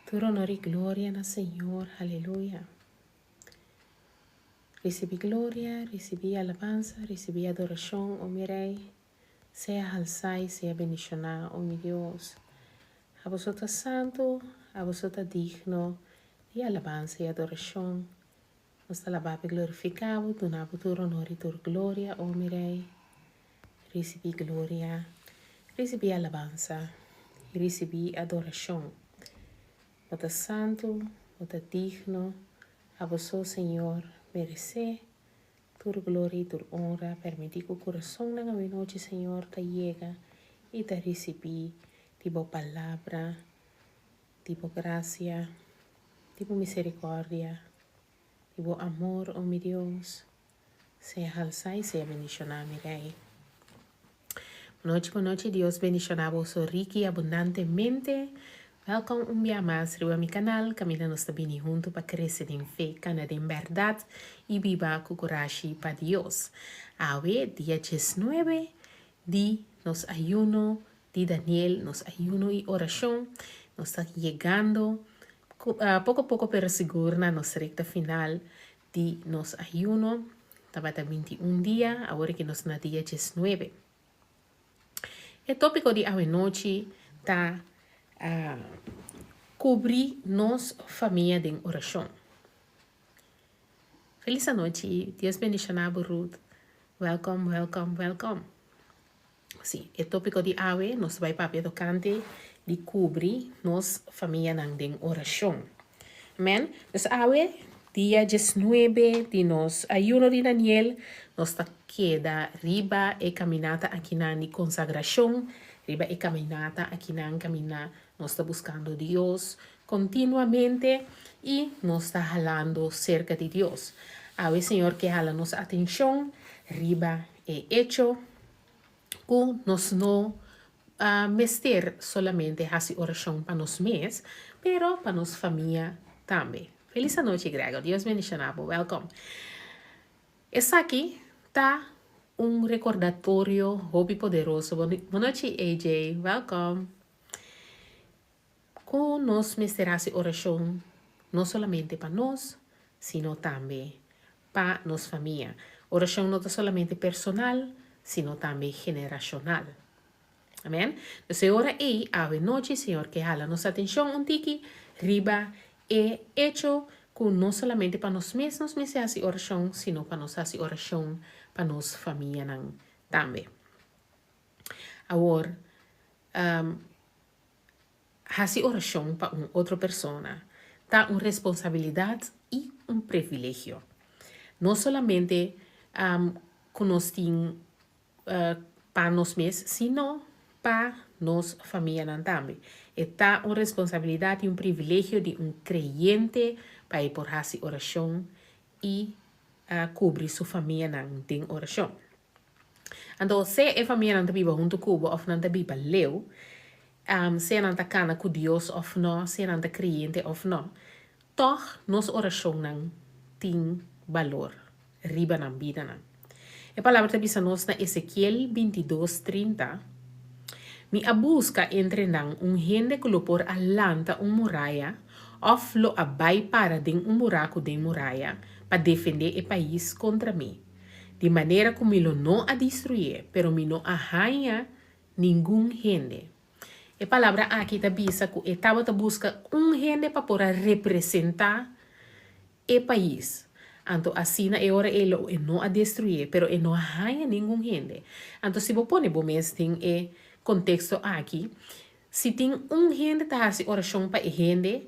Tur honor i gloria na Señor, aleluya. Risibí gloria, risibí alabansa, risibí adorashon, o mi Rei. Sea halsá i sea bendishoná, o mi Dios. Abo so ta santu, abo so ta digno di alabansa i adorashon. Nos ta alabá bo i glorifiká bo, duna bo tur honor i tur gloria, o mi Rei. Risibí gloria, risibí alabansa i risibí adorashon. Bo ta santu, bo ta digno, abo so, Señor, meresé tur gloria i tur onra. Permití ku kurasonnan awenochi, Señor, ta yega i ta risibí di bo palabra, di bo grasia, di bo miserikòrdia, di bo amor, o mi Dios. Sea halsá i sea bendishoná, mi Rei. Bonochi, bonochi, Dios bendishoná boso riki i abundantemente. Wèlkòm un bia mas riba mi kanal, kaminda nos ta bini huntu pa krese den fe, kana den bèrdat i biba ku kurashi pa Dios. Awe, dia diesnuebe di nos ayuno di Daniel, nos ayuno i orashon, nos ta yegando poko poko pero sigur na nos rekta final di nos ayuno tabata 21 dia, awor ki nos na dia 19. E tópiko di awenochi ta kubri nos famia den orashon. Felis anochi, Dios bendishoná bo Ruth. Welkom, welkom, welkom. Sí, e tópiko di awe nos ta bai papia tokante di kubri nos famianan den orashon. Amen. Dus awe, dia diesnuebe di nos ayuno di Daniel, nos ta keda riba e kaminata akinan di konsagrashon, riba e kaminata akinan kaminda nos ta buskando Dios kontinuamente i nos ta halando serka di Dios. Awe Señor ke hala nos atenshon riba e echo ku nos no mester solamente hasi orashon pa nos mes, pero pa nos famia tambe. Felis anochi Gregor, Dios bendiciona bo, welkom. Esaki ta un recordatorio hopi poderoso. Bonochi AJ, welkom. Ku nos mester hasi orashon no solamente pa nos, sino tambe pa nos famia. Orashon no ta solamente personal, sino tambe generashonal. Amen. Dus e ora ei, awe nochi, Señor ke hala nos atenshon un tiki riba e echo ku no solamente pa nos mes nos mester hasi orashon, sino pa nos hasi orashon pa nos famianan tambe. Awor, Hasi orashon pa un otro persona ta un responsabilidat i un privilegio. No solamente ku nos tin pa nos mes, sino pa nos famianan tambe. E ta un responsabilidat i un privilegio di un kreyente pa e por hasi orashon i kubri su famianan den orashon. Anto sea e famianan ta biba huntu ku bo òf nan ta biba leu, sea nan ta kana ku Dios òf nò, sea nan ta kreyente òf nò, tòg nos orashonnan tin balor riba nan bidanan. E Palabra ta bisa nos na Ezekiel bintidos, trinta, Mi a buska entre nan un hende ku lo por a lanta un muraya òf lo a bai para den un buraku den muraya pa defendé e pais kontra mi. Di manera ku mi lo no a destruyé, pero mi no a haña ningun hende. E palabra aki ta bisa ku e tabata buska un hende pa por a representá e pais. Anto asina e ora ei lo e no a destruyé, pero e no a haña ningun hende. Anto si bo pone bo mes den e konteksto aki, si tin un hende ta hasi orashon pa e hende,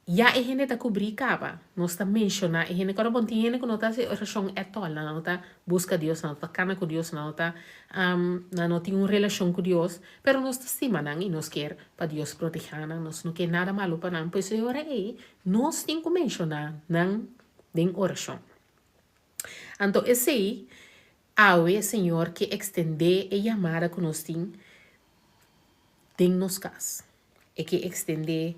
Ya e hende ta kubrí kaba. Nos ta menshoná e hende. Kòrda bon, tin hende ku no ta hasi orashon ètòl. Nan no ta buska Dios, nan no ta kana ku Dios, nan no ta, nan no tin un relashon ku Dios. Pero nos ta stima nan i nos kier pa Dios protehá nan. Nos no kier nada malu pa nan. Pues e ora ei nos tin ku menshoná nan den orashon. Anto esei, awe Señor ke ekstendé e yamada ku nos tin den nos kas. E ke ekstendé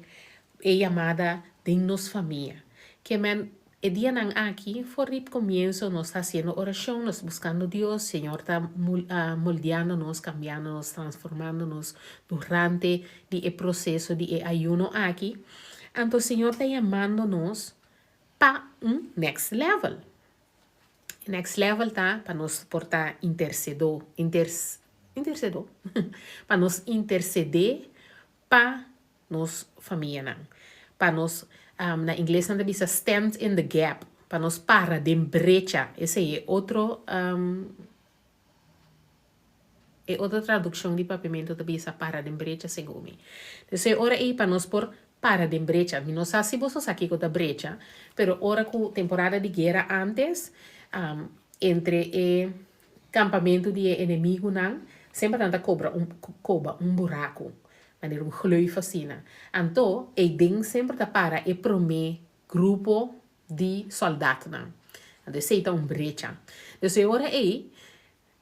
e yamada den nos famia. Ke men. E dianan aki, for di komienso nos ta hasiendo orashon, nos ta buskando Dios, Señor ta moldeando nos, kambiando nos, transformando nos durante di e proseso di e ayuno aki. Anto Señor ta yamando nos pa un next level. E next level ta pa nos por ta intersedó, intersedó, pa nos intersedé pa nos famianan, pa nos, na ingles nan ta bisa stand in the gap, pa nos para den brecha, esei e otro, e otro tradukshon di papiamentu ta bisa para den brecha segun mi. Entonces e ora ei pa nos por para den brecha, mi no sa si boso sa kiko ta brecha, pero ora ku temporada di guera antes, entre e kampamentu di e enemigunan, semper nan ta kobra un, koba un buraku. Manera un gleuf asina. Anto, eiden semper ta para e promé grupo di sòldatnan. Anto esei ta un brecha. Dus e ora ei,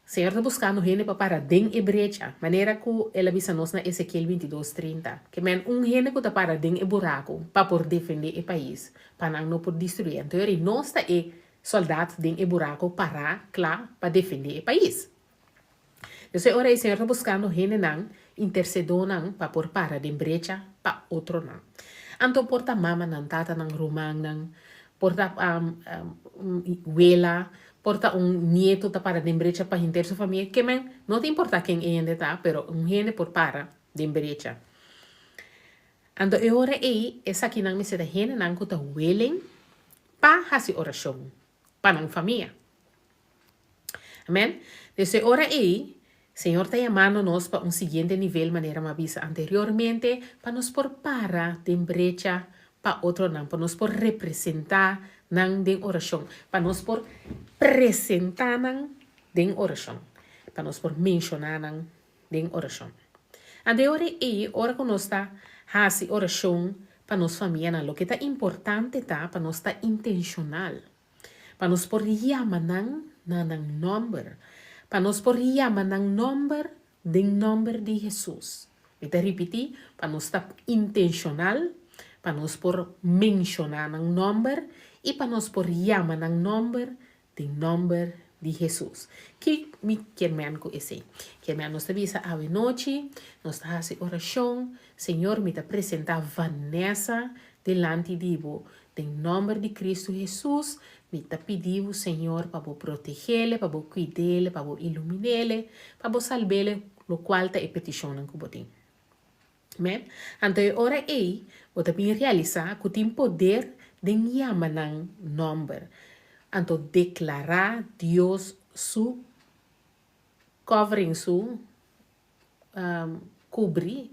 Señor ta buskando hende pa para den e brecha, manera ku El a bisa nos na Ezekiel 22, 30. Ke men un hende ku ta para den e buraku pa por defendé e pais, pa nan no por destruí. Anto e ora ei nos ta e sòldat den e buraku pará kla pa defendé e pais. Esei ora e Señor ta buskando hendenan, intersedónan pa por para den brecha pa otronan. Anto por ta mamanan, tatanan, rumannan, por ta wela, por ta un nieto ta para den brecha pa henter su famia. Ke men, no ta importá ken e hende ta, pero un hende por para den brecha. Anto e ora ei esakinan mester ta hendenan ku ta willing pa hasi orashon pa nan famia. Amen. Desde e ora ei, Señor ta yamando nos pa un siguiente nivel manera mi a bisa anteriormente, pa nos por para den brecha pa otronan, pa nos por representá nan den orashon, pa nos por presentá nan den orashon, pa nos por menshoná nan den orashon. Anto e ora ei, ora ku nos ta hasi orashon pa nos famianan, loke ta importante ta pa nos ta intenshonal. Pa nos por yama nan na nan nòmber. Pa nos por yama nan nòmber den nòmber di Hesus. Mi ta ripití, pa nos ta intenshonal, pa nos por menshoná nan nòmber i pa nos por yama nan nòmber den nòmber di Hesus. Ki mi kier men ku esei? Kier men nos ta bisa awe nochi, nos ta hasi orashon, Señor mi ta presentá Vanessa dilanti di bo Den nomber di Cristo Hesus, mi ta pidi bo, Señor, pa bo protegele, pa bo cuidele, pa bo iluminele, pa bo salbele, locual ta e peticionnan cu bo tin. Amen. Anto e ora ey, bo ta bin realisa cu tin poder den yama nan nomber. Anto declara Dios su covering, su cubri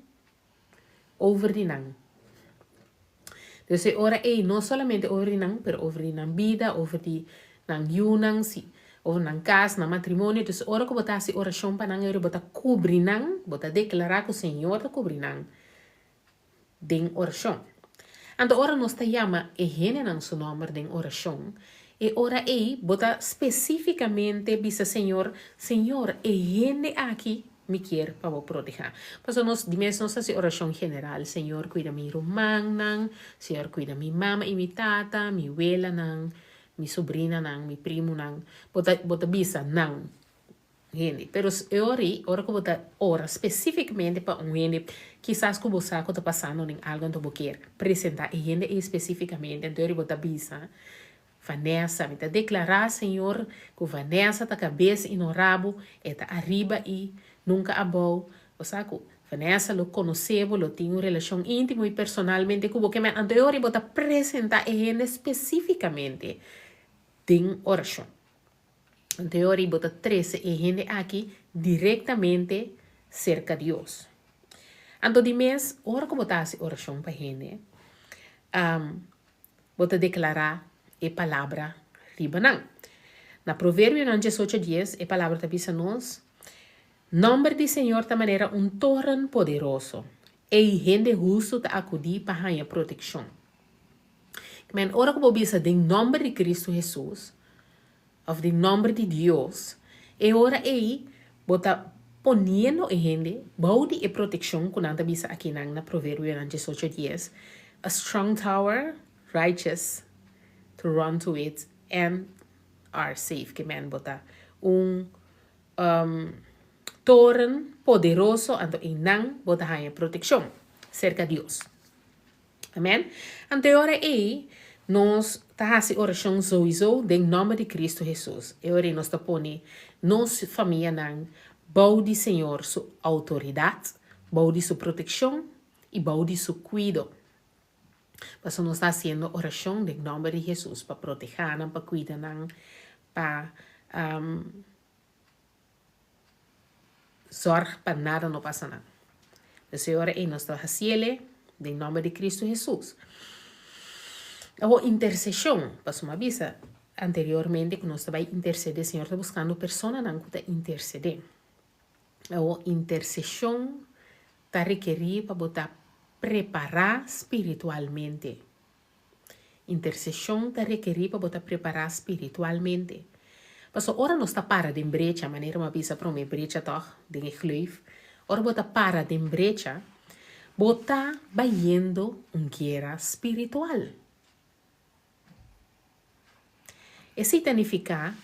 over di nan. Dus e ora ei no solamente over di nan, pero over di nan bida, over di nan yunan, si, over nan kas, nan matrimonio. Dus ora ku bo ta hasi orashon pa nan, e ora bo ta kubri nan, bo ta deklará ku Señor ta kubri nan den orashon. Anto ora nos ta yama e hendenan su nòmber den orashon, e ora ei bo ta spesífikamente bisa Señor, Señor, e hende aki mi kier pa bo protehá. Pasobra nos di mes nos ta hasi orashon general, Señor kuida mi rumannan, Señor kuida mi mama i mi tata, mi welanan, mi sobrinanan, mi primunan. Bo ta bo ta bisa nan hende. Pero e ora ei, ora ku bo ta ora spesífikamente pa un hende, kisas ku bo sa ku ta pasando den algu anto bo kier presentá e hende ei spesífikamente, anto e ora ei bo ta bisa, Vanessa, mi ta deklará, Señor, ku Vanessa ta kabes i no rabu, e ta ariba i nunka abou. Bo sa ku Vanessa lo konosé bo, lo tin un relashon íntimo i personalmente ku bo. Ke men anto e ora ei bo ta presentá e hende spesífikamente den orashon. Anto e ora ei bo ta trese e hende aki direktamente serka Dios. Anto di mes, ora ku bo ta hasi orashon pa hende, bo ta deklará e palabra riba nan. Na Proverbionan 18 dies e palabra ta bisa nos, Nòmber di Señor ta manera un toren poderoso, ei hende hustu ta akudí pa haña protekshon. Men ora ku bo bisa den nòmber di Kristu Hesus, òf den nòmber di Dios, e ora ei bo ta poniendo e hende bou di e protekshon ku nan ta bisa akinan na Proverbionan 18 dies, A strong tower, righteous. to run to it and are safe. Ke men bo ta un toren poderoso anto einan bo ta haña protekshon serka Dios. Amen. Anto e ora ei nos ta hasi orashon souiso den nòmber di Kristu Hesus. E ora ei nos ta pone nos famianan bou di Señor su outoridat, bou di su protekshon i bou di su kuido. Pasobra nos ta hasiendo orashon den nòmber di Hesus pa protehá nan, pa kuida nan, pa Zorg pa nada no pasa nan. P'esei e ora ei nos ta hasiele den nomber di Cristo Hesus. Awor interseshon, pasobra mi a bisa anteriormente ku nos ta bai intersede, Señor ta buskando personanan ku ta intersede. Awor interseshon ta rekerí pa bo ta prepará spiritualmente. Interseshon ta rekerí pa bo ta prepará spiritualmente. Pasobra ora nos ta para den brecha, manera mi a bisa promé, brecha tòg, den e gleuf, ora bo ta para den brecha, bo ta bayendo un guera spiritual. Esei ta nifiká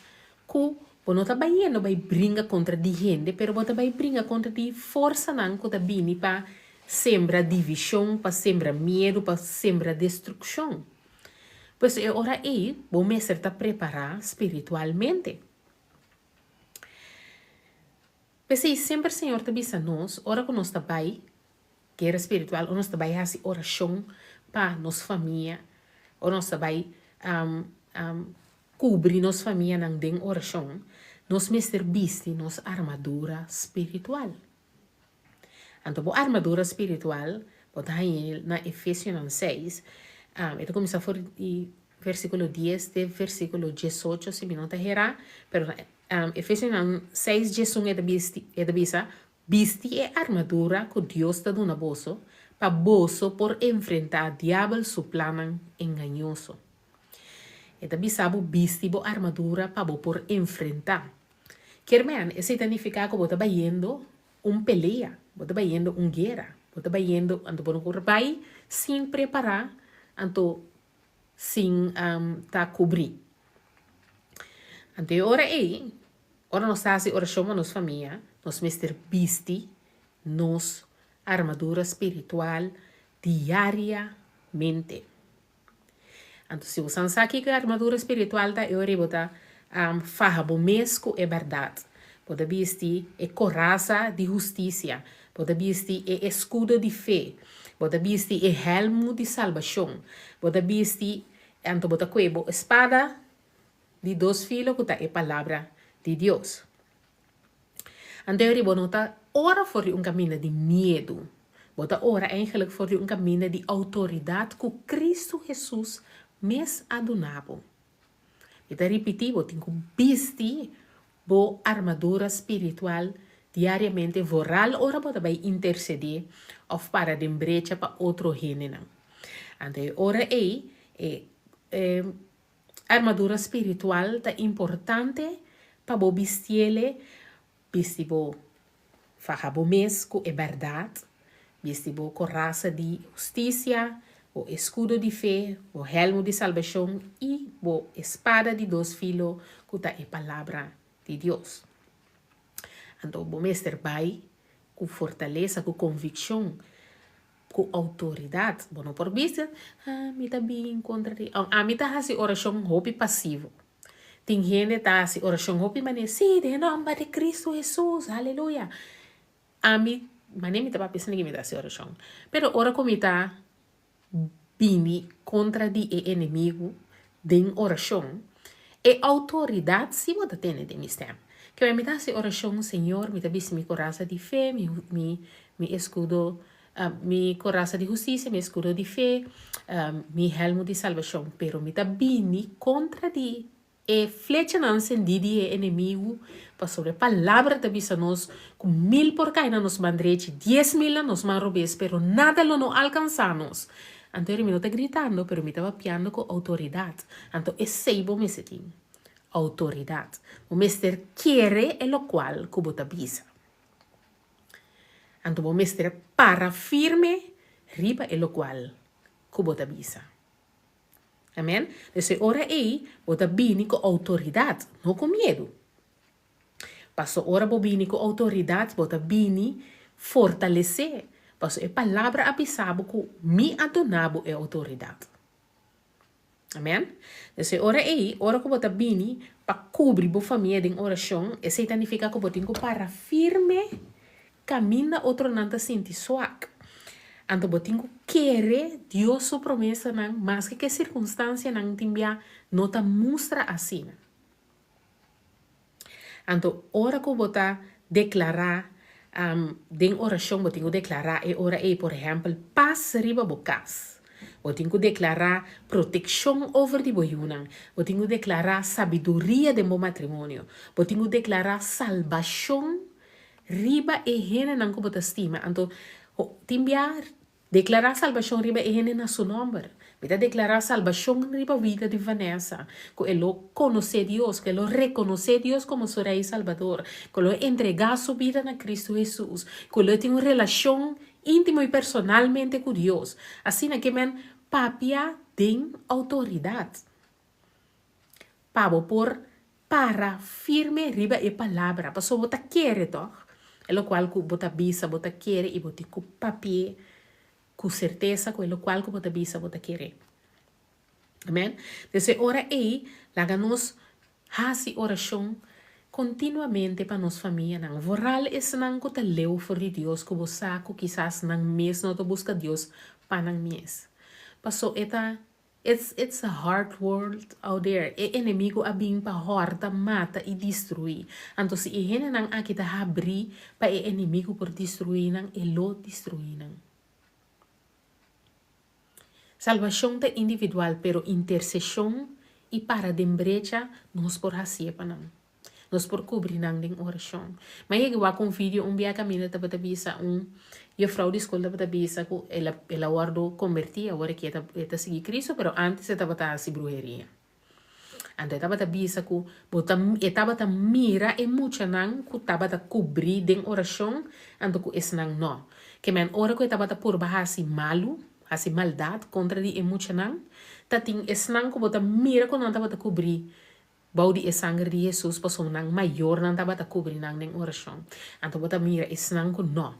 ku bo no ta bayendo bai bringa kontra di hende, pero bo ta bai bringa kontra di forsanan ku ta bini pa sembra divishon, pa sembra miedu, pa sembra destrukshon. Pues e ora ei bo mester ta prepará spiritualmente. P'esei semper Señor ta bisa nos ora ku nos ta bai guera spiritual, ora nos ta bai hasi orashon pa nos famia, ora nos ta bai kubri nos famianan den orashon, nos mester bisti nos armadura spiritual. Anto bo armadura spiritual bo ta hañ'é na Efesionan seis, e ta kuminsá for di versíkulo dies te versíkulo diesocho si mi no ta herá, pero na Efesionan seis diesun e ta bisti e ta bisa, Bisti e armadura ku Dios ta duna boso pa boso por enfrentá diabel su plannan engañoso. E ta bisa bo bisti bo armadura pa bo por enfrentá. Kier men, esei ta nifiká ku bo ta bayendo un pelea, bo ta bayendo un guera, bo ta bayendo, anto bo no por bai sin prepará, anto sin ta kubrí. Anto e ora ei, ora nos ta hasi orashon pa nos famia, nos mester bisti nos armadura spiritual diariamente. Anto si bo san sa kiko e armadura spiritual ta, e ora ei bo ta faha bo mes ku e bèrdat. Bo ta bisti e korasa di hustisia, bo ta bisti e eskudo di fe, bo ta bisti e hèlmu di salbashon, bo ta bisti, anto bo ta kue bo spada di dos filo ku ta e Palabra di Dios. Anto e ora bo no ta ora for di un kaminda di miedu. Bo ta ora eigenlijk for di un kaminda di outoridat ku Kristu Hesus mes a duna bo. Mi ta ripití, bo tin ku bisti bo armadura spiritual diariamente vooral ora bo ta bai intersedé òf para den brecha pa otro hendenan. Anto e ora ei e Armadura spiritual ta importante pa bo bistiele, bisti bo faha bo mes ku e bèrdat, bisti bo korasa di hustisia, bo eskudo di fe, bo hèlmu di salbashon i bo espada di dos filo ku ta e Palabra di Dios. Anto bo mester bai ku fortalesa, ku konvikshon. Ku outoridat. Bo no por bisa, Ah, mi ta bin kontra di. Ami ta hasi orashon hopi pasivo. Tin hende ta hasi orashon hopi manera, Sí, den e nòmber di Kristu Hesus, aleluya. Ami, manera mi ta papia esaki mi ta hasi orashon. Pero ora ku mi ta bini kontra di e enemigu den orashon, e outoridat si bo ta tene den mi stèm. Kebei mi ta hasi orashon, Señor, mi ta bisti mi korasa di fe, mi mi mi eskudo, mi korasa di hustisia, mi eskudo di fe, mi hèlmu di salbashon, pero mi ta bini kontra di E flechanan sendí di e enemigu, pasobra e Palabra ta bisa nos ku mil por kai na nos man drechi, 10,000 na nos man robes, pero nada lo no alkansá nos. Anto eri mi no ta gritando, pero mi ta papiando ku outoridat. Anto esei bo mester tin, outoridat. Bo mester kere e lokual ku bo ta bisa. Anto bo mester para firme riba e lokual ku bo ta bisa. Amen. Dus e ora ei, bo ta bini ku outoridat, no ku miedu. Paso ora bo bini ku outoridat, bo ta bini fortalesé. Paso e palabra a bisa bo ku mi a duna bo e outoridat. Amen. Dus e ora ei, ora ku bo ta bini pa kubri bo famia den orashon, esei ta nifiká ku bo tin ku para firme kaminda otronan ta sinti swak. Anto bo tin ku kere Dios su promesanan maske ku e sirkunstansianan tin bia no ta mustra asina. Anto ora ku bo ta deklará den orashon bo tin ku deklará e ora ei por ehèmpel pas riba bo kas. Bo tin ku deklará protekshon over di bo yunan. Bo tin ku deklará sabiduria den bo matrimonio. Bo tin ku deklará salbashon riba e hendenan ku bo ta stima. Anto tin bia Deklará salbashon riba e hende na su nòmber. Mi ta deklará salbashon riba bida di Vanessa, ku e lo konosé Dios, ku e lo rekonosé Dios komo su Rei i Salbador, ku e lo entregá su bida na Kristu Hesus, ku e lo tin un relashon íntimo i personalmente ku Dios. Asina ke men papia den outoridat. Pa bo por para firme riba e palabra, pasobra bo ta kere tòg e lokual ku bo ta bisa bo ta kere i bo tin ku papi'é ku sertesa ku e lokual ku bo ta bisa bo ta kere. Amen. Des e ora ei laga nos hasi orashon kontinuamente pa nos famianan, vooral esnan ku ta leu for di Dios ku bo sa ku kisas nan mes no ta buska Dios pa nan mes. Paso e ta It's it's a hard world out there. E enemigo a bin pa hòrta, mata i destruí. Anto si e hendenan aki ta habrí pa e enemigo por destruí nan, e lo destruí nan. Salbashon ta individual, pero interseshon i para den brecha nos por hasié pa nan. Nos por kubri nan den orashon. Mi a yega wak un video un bia kaminda tabata bisa un jufrou di skol tabata bisa ku el a el a wòrdu kombertí awor aki e ta e ta sigui Cristo pero ántes e tabata hasi bruheria. Anto e tabata bisa ku bo ta e tabata mira e muchanan ku tabata kubrí den orashon anto ku esnan no. Ke men ora ku e tabata purba hasi malu, hasi maldat kontra di e muchanan, ta tin esnan ku bo ta mira ku nan tabata kubrí Bou di e sanger di Hesus pasobra nan mayornan tabata kubri nan den orashon. Anto bo ta mira esnan ku no.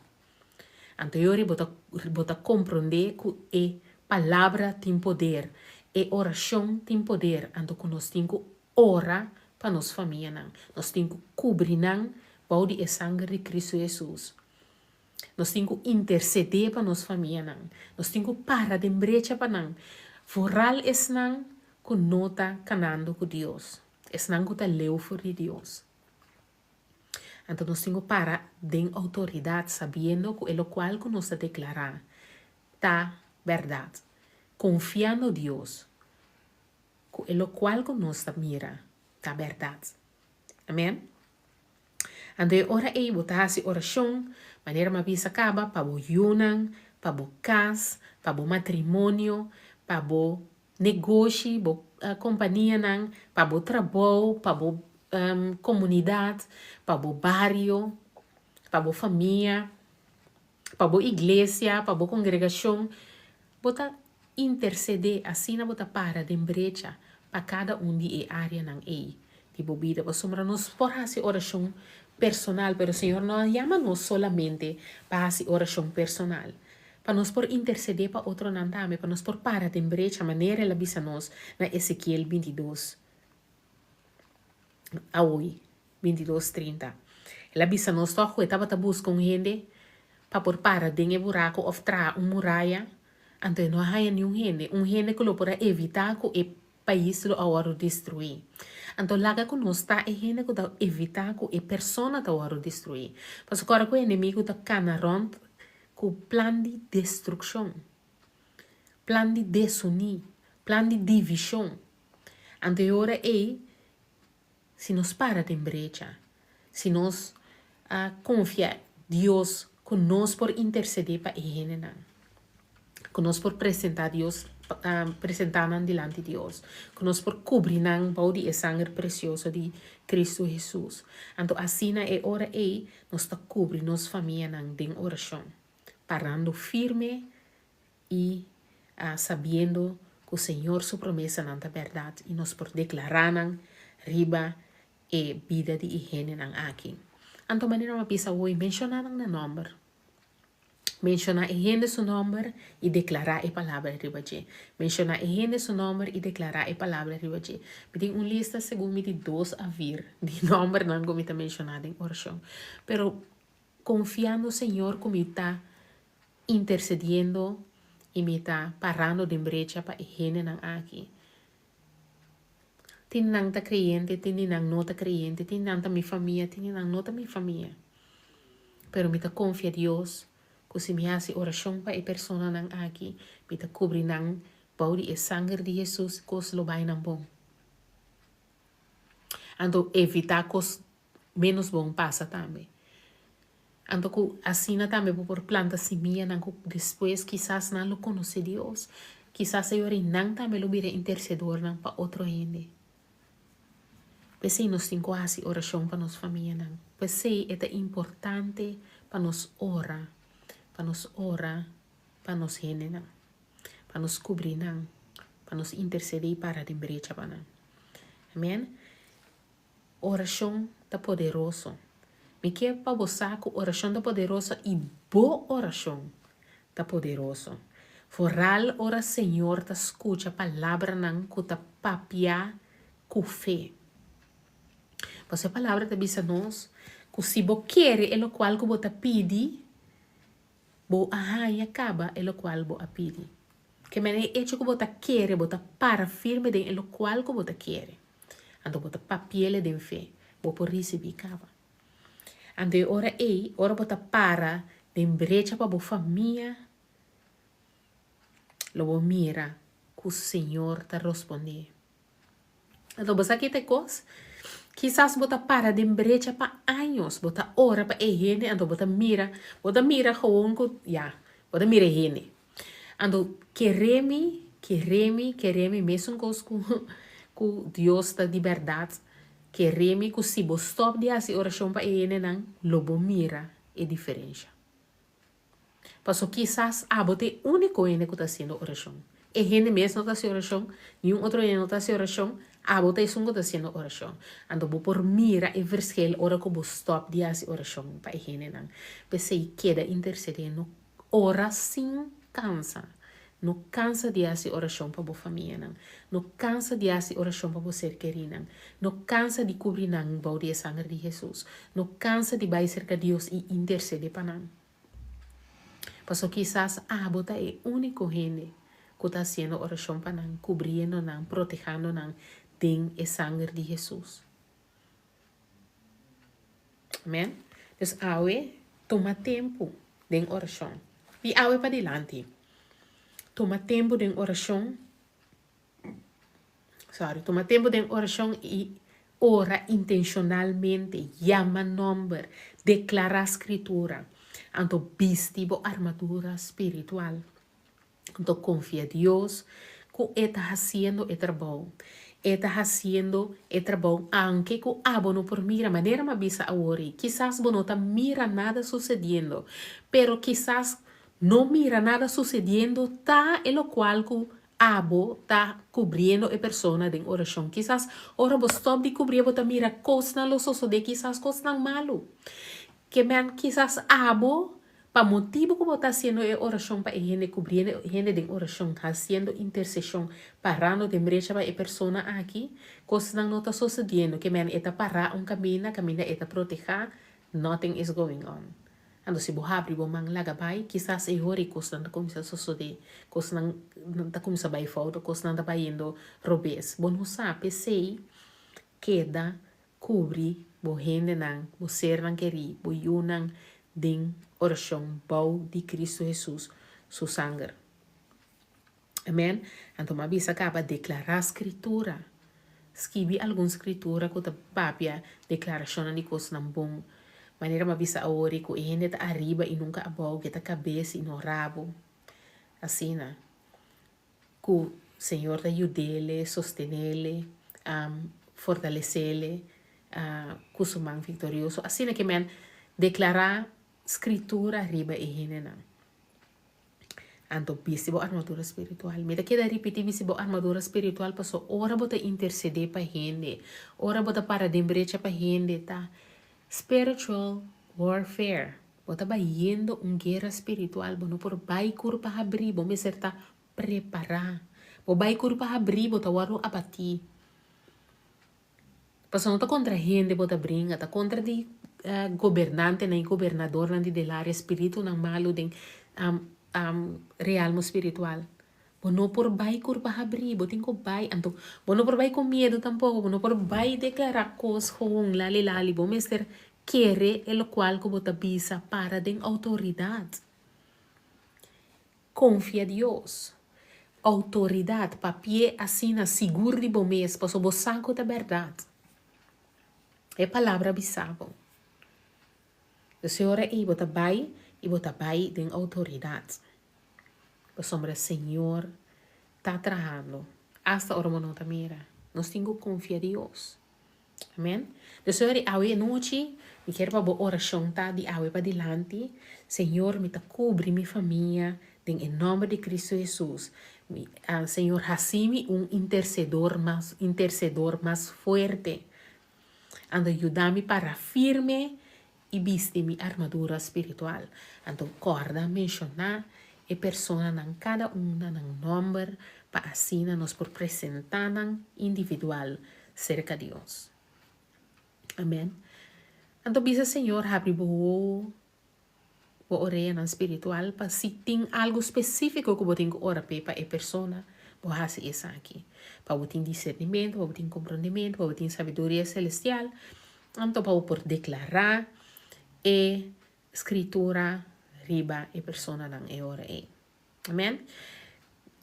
Anto yori bo ta bo ta komprondé ku e palabra tin poder, e orashon tin poder, anto ku nos tin ku ora pa nos famianan. Nos tin ku kubri nan bou di e sanger di Kristu Hesus. Nos tin ku intersedé pa nos famianan. Nos tin ku para den brecha pa nan, foral esnan ku no ta kanando ku Dios, esnan ku ta leu for di Dios. Anto nos tin ku para den outoridat sabiendo ku e lokual ku nos ta deklará ta bèrdat, konfiando Dios ku e lokual ku nos ta mira ta bèrdat. Amen. Anto e ora ei bo ta hasi orashon, manera mi a bisa kaba, pa bo yunan, pa bo kas, pa bo matrimonio, pa bo negoshi, bo kompanianan, pa bo trabou, pa bo komunidat, pa bo bario, pa bo famia, pa bo iglesia, pa bo kongregashon. Bo ta intersedé, asina bo ta para den brecha pa kada un di e áreanan ei di bo bida. Pasobra nos por hasi orashon personal, pero Señor no a yama nos solamente pa hasi orashon personal. Pa nos por intersedé pa otronan tambe, pa nos por para den brecha manera el a bisa nos na Ezekiel bintidos awoy, bintidos trinta. El a bisa nos tòg ku e tabata buska un hende pa por para den e buraku òf traha un muraya, anto e no a haña niun hende, un hende ku lo por a evitá ku e pais lo a wòrdu destruí. Anto laga ku nos ta e hende ku ta evitá ku e persona ta wòrdu destruí. Pasobra ora ku e enemigu ta kana rònt ku plan di destrukshon, plan di desuní, plan di divishon, anto e ora ei si nos para den brecha, si nos a konfia Dios ku nos por intersedé pa e hendenan, ku nos por presentá Dios, presentá nan dilanti Dios, ku nos por kubri nan bou di e sanger presioso di Kristu Hesus. Anto asina e ora ei nos ta kubri nos famianan den orashon, parando firme i sabiendo. ku Señor su promesanan ta bèrdat i nos por deklará nan riba e bida di e hendenan aki. Anto manera mi a bisa awor, menshoná nan na nòmber. Menshoná e hende su nòmber i deklará e palabra riba dje. Menshoná e hende su nòmber i deklará e palabra riba dje. Mi tin un lista segun mi di dos a vir di nòmbernan ku mi ta menshoná den orashon. Pero konfiando Señor ku mi ta intersediendo i mi ta parando den brecha pa e hendenan aki. Tin nan ta kreyente, tin di nan no ta kreyente, tin nan ta mi famia, tin di nan no ta mi famia. Pero mi ta konfia Dios ku si mi hasi orashon pa e personanan aki, mi ta kubri nan bou di e sanger di Hesus, kos lo bai nan bon. Anto evitá kos ménos bon pasa tambe. Anto ku asina tambe bo por planta simianan ku despues kisas nan lo konosé Dios. Kisas e ora ei nan tambe lo bira intersedornan pa otro hende. P'esei nos tin ku hasi orashon pa nos famianan. P'esei e ta importante pa nos ora, pa nos ora pa nos hendenan, pa nos kubri nan, pa nos intersedé i para den brecha pa nan. Amen. Orashon ta poderoso. Mi ke pa bo sa ku orashon ta poderoso i bo orashon ta poderoso. Foral ora Señor ta skucha palabranan ku ta papia ku fe. Pasobra e palabra ta bisa nos ku si bo kere e lokual ku bo ta pidi, Bo a haña kaba e lokual bo a pidi. Ke mene e echo ku bo ta kere, bo ta para firme den e lokual ku bo ta kere. Anto bo ta papiele den fe, bo por risibí kaba. Anto e ora ei, ora bo ta para den brecha pa bo famia, lo bo mira ku Señor ta rospondé. Anto bo sa ki ta e kos? Kisas bo ta para den brecha pa años, bo ta ora pa e hende, anto bo ta mira, bo ta mira gewoon ku, ya, bo ta mira e hende. Anto kere mi, kere mi, kere mi mesun kos ku ku Dios ta di bèrdat, kere mi ku si bo stòp di hasi orashon pa e hendenan, lo bo mira e diferensha. Paso kisas abo ta e úniko hende ku ta hasiendo orashon. E hende mes no ta hasi orashon, niun otro hende no ta hasi orashon, abo ta esun ku ta hasiendo orashon. Anto bo por mira e verschil ora ku bo stòp di hasi orashon pa e hendenan. P'esei keda intersedé, no ora sin kansa. No kansa di hasi orashon pa bo famianan. No kansa di hasi orashon pa bo ser kerinan. No kansa di kubri nan bou di e sanger di Hesus. No kansa di bai serka Dios i intersedé pa nan. Pasobra kisas abo ta e úniko hende ku ta hasiendo orashon pa nan, kubriendo nan, protehando nan den e sanger di Hesus. Amen. Dus awe tuma tempu den orashon. Di awe padilanti tuma tempu den orashon. Sorry, tuma tempu den orashon i ora intenshonalmente, yama nòmber, deklará skritura, anto bisti bo armadura spiritual. Anto konfia Dios ku e ta hasiendo e trabou. E ta hasiendo e trabou aunke ku abo no por mira. Manera mi a bisa awor ei, kisas bo no ta mira nada susediendo, pero kisas no mira nada susediendo ta e lokual ku abo ta kubriendo e persona den orashon. Kisas ora bo stòp di kubrié bo ta mira kosnan lo sosodé, kisas kosnan malu. Ke men kisas abo Pa motibu ku bo ta hasiendo e orashon pa e hende, kubriendo e hende den orashon, hasiendo interseshon, parando den brecha pa e persona aki, kosnan no ta sosediendo, ke men e ta pará un kaminda, kaminda e ta protehá, nothing is going on. Anto si bo habri bo man laga bai, kisas e hora ei kosnan ta kuminsá sosodé, kosnan ta kuminsá bai fout, kosnan ta bayendo robes. Bo no sa, p'esei keda Kubri bo hendenan, bo sernan kerí, bo yunan den orashon bou di Kristu Hesus su sanger. Amen. Anto mi a bisa kaba deklará Skritura. Skibi algun Skritura ku ta papia deklarashonnan di kosnan bon. Manera mi a bisa awor ku e hende ta ariba i nunka abou, ke ta kabes i no rabo. Asina. Ku Señor ta yud'ele, sosten'ele, fortales'ele ku su man viktorioso. Asina ke men deklará Skritura riba e hendenan. Anto bisti bo armadura spiritual. Mi ta keda ripití bisti bo armadura spiritual paso ora bo ta intersedé pa hende, ora bo ta para den brecha pa hende ta spiritual warfare. Bo ta bayendo un guera spiritual, bo no por bai kurpa habrí, bo mester ta prepará. Bo bai kurpa habrí bo ta wòrdu abatí. Pasobra no ta kontra hende bo ta bringa, ta kontra di gobernantenan i gobernadornan di del área, spiritunan malu den realmo spiritual. Bo no por bai kurpa habrí, bo tin ku bai. Anto bo no por bai ku miedu tampoko, bo no por bai deklará kos gewoon lali lali. Bo mester kere e lokual ku bo ta bisa, para den outoridat. Konfia Dios. Outoridat, papi'é asina sigur di bo mes, pasobra bo sa ku ta bèrdat. E Palabra bisa bo. Dus e ora ei bo ta bai i bo ta bai den outoridat. Pasobra Señor ta trahando, asta ora bo no ta mira. Nos tin ku konfia Dios. Amen. Dus ora di awe anochi, mi kier pa bo orashon ta di awe padilanti, Señor, mi ta kubri mi famia den e nòmber di Cristo Hesus. Mi, Señor, hasi mi un intersedor mas, intersedor mas fuerte. Anto yuda mi para firme i bisti mi armadura spiritual. Anto kòrda menshoná e personanan kada un na nan nòmber pa asina nos por presentá nan individual serka Dios. Amèn. Anto bisa Señor habri bo wowo, bo oreanan spiritual pa si tin algu spesífiko ku bo tin ku ora p'e pa e persona, bo hasi esaki. Pa bo tin disernimentu, pa bo tin komprondementu, pa bo tin sabiduria selestial. Anto pa bo por deklará e Skritura riba e personanan e ora ei. Amen.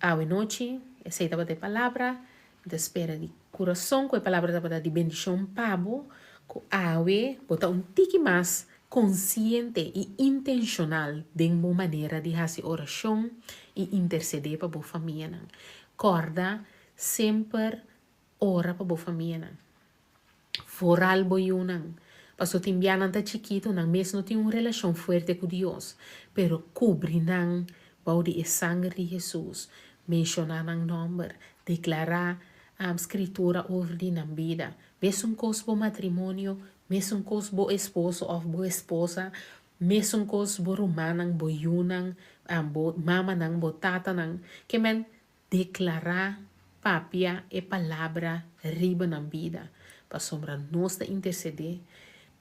Awe nochi, esei tabata e palabra. Mi ta spera di kurason ku e palabra tabata di bendishon pa bo, ku awe bo ta un tiki mas konsiente i intenshonal den bo manera di hasi orashon i intersedé pa bo famianan. Kòrda semper ora pa bo famianan. Foral bo yunan. Paso tin bia nan ta chikito, nan mes no tin un relashon fuerte ku Dios. Pero kubri nan bou di e sanger di Hesus. Menshoná nan nòmber. Deklará Skritura over di nan bida. Mesun kos bo matrimonio, mesun kos bo esposo òf bo esposa, mesun kos bo rumannan, bo yunan, bo mamanan, bo tatanan. Ke men Deklará, papia e palabra riba nan bida, pasobra nos ta intersedé,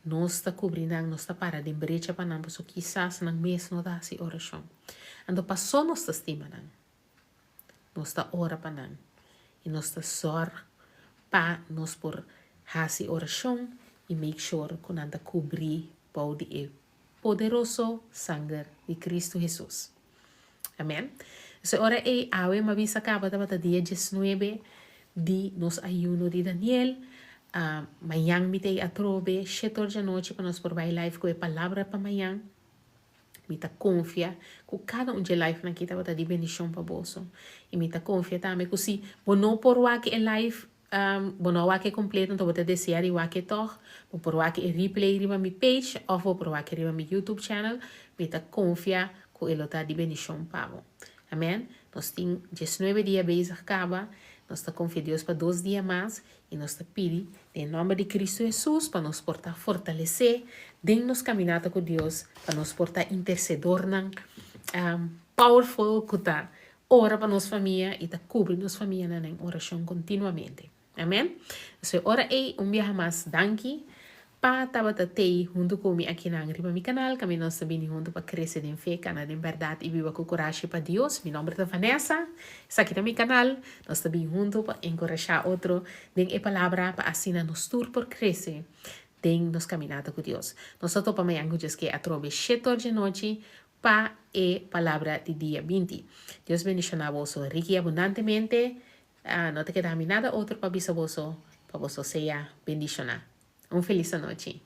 nos ta kubri nan, nos ta para den brecha pa nan, pasobra kisas nan mes no ta hasi orashon. Anto pasó nos ta stima nan, nos ta ora pa nan i nos ta sòrg pa nos por hasi orashon i make sure ku nan ta kubrí bou di e poderoso sanger di Kristu Hesus. Amen. Entonces ora ei awe m'a bisa caba tabata dia diesnuebe di nos ayuno di Daniel. Mañan mi ta ei atrobe shete or djanochi pa nos por bai live cu e palabra pa mañan. Mi ta confia cu cada un dje livenan aki tabata di bendicion pa boso. Y mi ta confia tambe cu si bo no por wak e live Bo no a wak e completo enton bo ta desea di wak e tog, bo por wak e replay riba mi page of bo por wak e riba mi YouTube channel. Mi ta confia cu e lo ta di bendicion pa bo. Amen. Nos tin diesnuebe dia bezig caba. Nos ta confia Dios pa dos dia mas y nos ta pidi den nomber di Cristo Jesus pa nos por ta fortalece den nos caminata cu Dios, pa nos por ta intercedornan powerful cu ta Ora pa nos famia i ta kubri nos famianan den orashon kontinuamente. Amen. So e ora ei un biaha mas danki pa tabata tei huntu ku mi akinan riba mi kanal kaminda nos ta bini huntu pa krese den fe, kana den bèrdat i biba ku kurashi pa Dios. Mi nòmber ta Vanessa. Esaki ta mi kanal. Nos ta bini huntu pa enkurashá otro den e palabra pa asina nos tur por krese den nos kaminata ku Dios. Nos ta topa mañan ku djeske atrobe shetor djanochi pa e palabra di dia 20. Dios bendiciona boso riki y abundantemente. No ta keda mi nada otro pa bisa boso, pa boso sea bendiciona. Un feliz anochi.